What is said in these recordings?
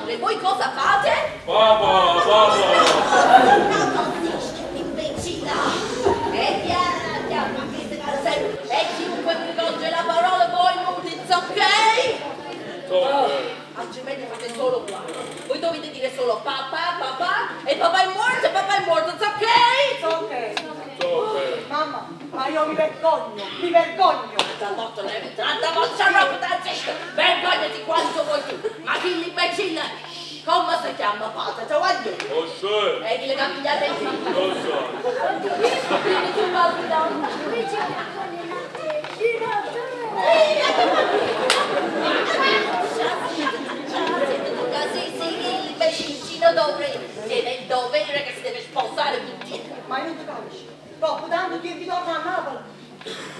padre, voi cosa fate? Papà, papà. No, così, imbecilla! E chiaro, chiaro, ma che se va sempre. E chiunque vi rivolge la parola, voi muti, it's ok? Ok. Altrimenti fate solo qua. Voi dovete dire solo papà, papà, e papà è morto, e papà è morto, it's ok? It's ok. Ok. Mamma, ma io mi vergogno, mi vergogno. Vergognati quanto vuoi tu. Ma chi l'imbecille? Come si chiama padre? Ciao aiuto. José. E chi le ha pigliate il figlio? Cosa? Vieni tu, padre. Sì, l'imbecillo dovrebbe, tiene il dovere che si deve sposare tutti. Ma io non ti capisco. Dopo tanto ti ritorno a Napoli.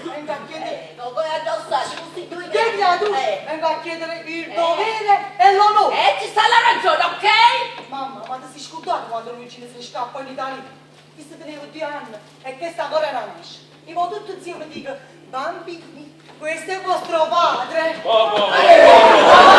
Vengo a chiedere. Non vuoi addossare, costituire. Chiedila tu! Vengo a chiedere il dovere e l'onore. E ci sta la ragione, ok? Mamma, ma ti sei scordato quando Luigino si scappò in Italia? Ti si teneva 2 anni e che sta ancora era nasce. Io vo tutto insieme dico, bambini, questo è vostro padre. Papà.